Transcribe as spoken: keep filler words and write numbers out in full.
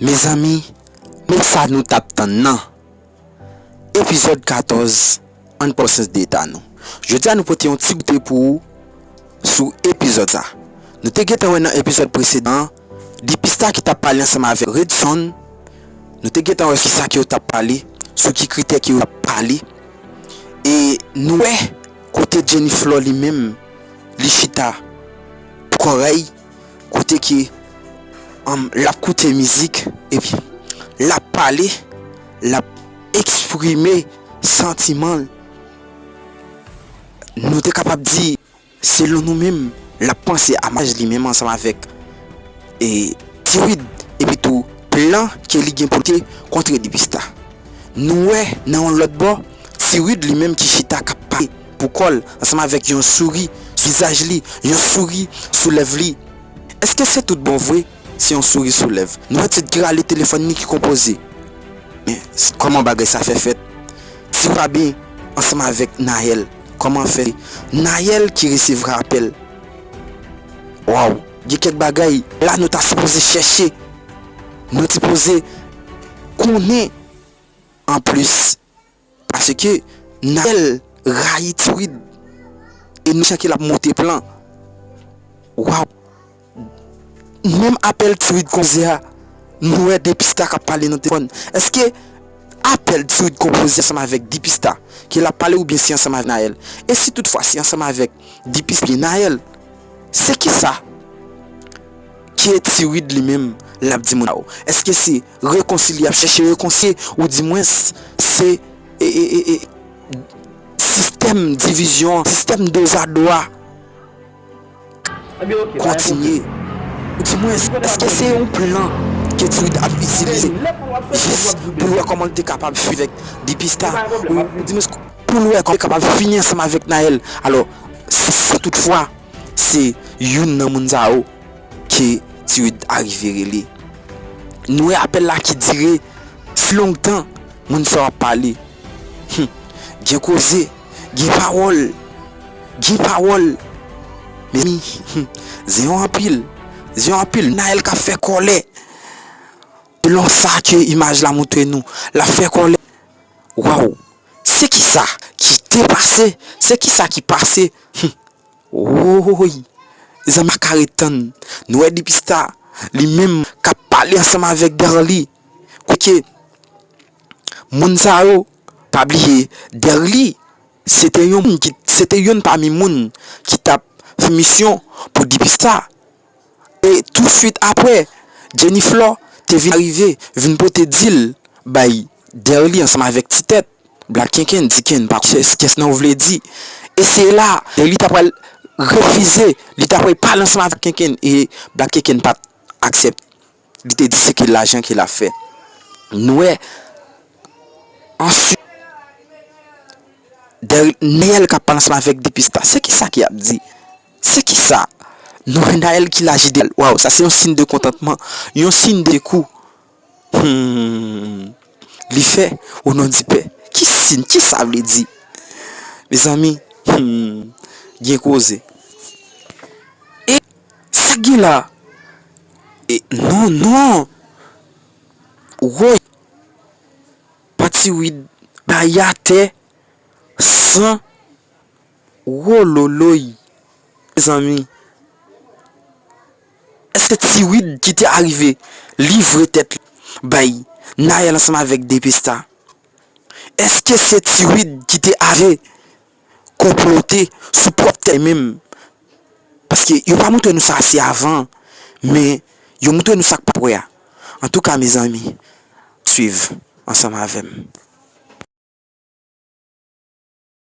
Mezanmi, men sa nou t ap tann nan. Epizòd katòz, ann pran syans de eta nou. Jodi a nou pote yon ti goute pou ou sou epizòd sa. Nou te gentan wè nan epizòd presedan an, Dipista ki t ap pale ansanm avèk Redson, nou te gentan wè sou kisa ke yo t ap pale, sou ki kritè ke yo t ap pale. E nou wè kote Jenny Flor li menm, li chita pou kòrèy, kote ke, um, l ap koute mizik, epi l ap pale, l ap eksprime santiman l. Nou te kapab di, selon nou menm, l ap panse a maryaj li menm ansanm avèk, e, Tiwid, epi tou plan ke li gen pou te kontre Dipista. Nou wè nan yon lòt bò, Tiwid li menm ki chita k ap pale pou kò l, ansanm avèk yon souri sou vizaj li, yon souri sou lèv li. Èske se tout bon vre? Se yon souri sou lèv. Nou wè Tiwid ki rale telefòn li ki konpoze. Men, s-, kòman bagay sa fè fèt? Tiwid pa byen ansanm avèk Nayèl. Kòman fè? Nayèl ki resevwa apèl. Waw, gen kèk bagay la nou ta sipoze chèche. Nou sipoze konnen anplis. Paske Nayèl rayi Tiwid. E nou santi l ap monte plan. Waw. Menm apèl Tiwid konpoze a, nou wè Dipista k ap pale nan telefòn. Èske apèl Tiwid konpoze ansanm avèk Dipista ke l ap pale oubyen se ansanm avèk Nayèl? E si toutfwa se ansanm avèk Dipista oubyen Nayèl, se kisa ke Tiwid li menm l ap di moun sa yo? Èske se rekonsilye, ap chèche rekonsilye, oudimwens se, e, e, e, e, sistèm divizyon, sistèm dozadwa kontinye? Oudimwens, èske se yon plan ke Tiwid ap itilize jis pou l wè kòman l te kapab fini avèk Dipista? Oudimwens, pou l wè kòman l te kapab fini ansanm avèk Nayèl? Alò, si, si toutfwa se youn nan moun sa yo ke Tiwid arive rele. Nou wè apèl la ki dire si longtan moun sa yo ap pale. Hum, gen koze, gen pawòl, gen pawòl. Mezanmi, hum, zen yo anpil, zen yo anpil. Nayèl k ap fè kòlè. Selon sa ke imaj la montre nou, l ap fè kòlè. Waw! Se kisa ki te pase? Se kisa ki pase? Hum. Woy! Mezanmi, pa ka ret tann. Nou wè Dipista, li menm, k ap pale ansanm avèk Darly. Kote moun sa yo, pa bliye, Darly, se te yon moun ki, se te youn pami moun ki t ap fè misyon pou Dipista. E touswit apre, Jenny Flor te vin arive, vin pote dil bay Darly ansanm avèk Ti Tèt, Black Kenken, Diken, pa kès, kès nan ou vle di. E se la, Darly ta pral refize, li ta pral pale ansanm avèk Kenken, e Black Kenken pa t aksepte. Li te di se ke lajan ke l ap fè. Nou wè, answit, Darly, Nayèl k ap pale ansanm avèk Dipista. Se kisa ke y ap di? Se kisa? Nou wè Nayèl ki laji de l. Waw, sa se yon siy de kontantman, yon siy de kou. Hmm. Li fè, o non di Pè. Ki siy, ki sa vle di? Mezanmi, hmm, gen koze. E sa k gen la? E, non, non. Woy. Pa Tiwid, bay atè, san, wololoy. Mezanmi, èske Tiwid ki te arive livre tèt li bay Nayèl ansanm avèk Dipista? Èske se Tiwid ki te arive konplote sou pwòp tèt li menm? Paske yo pa montre nou sa ase avan, men yo montre nou sa k pa prè a. Antouka, mezanmi, swiv ansanm avè m.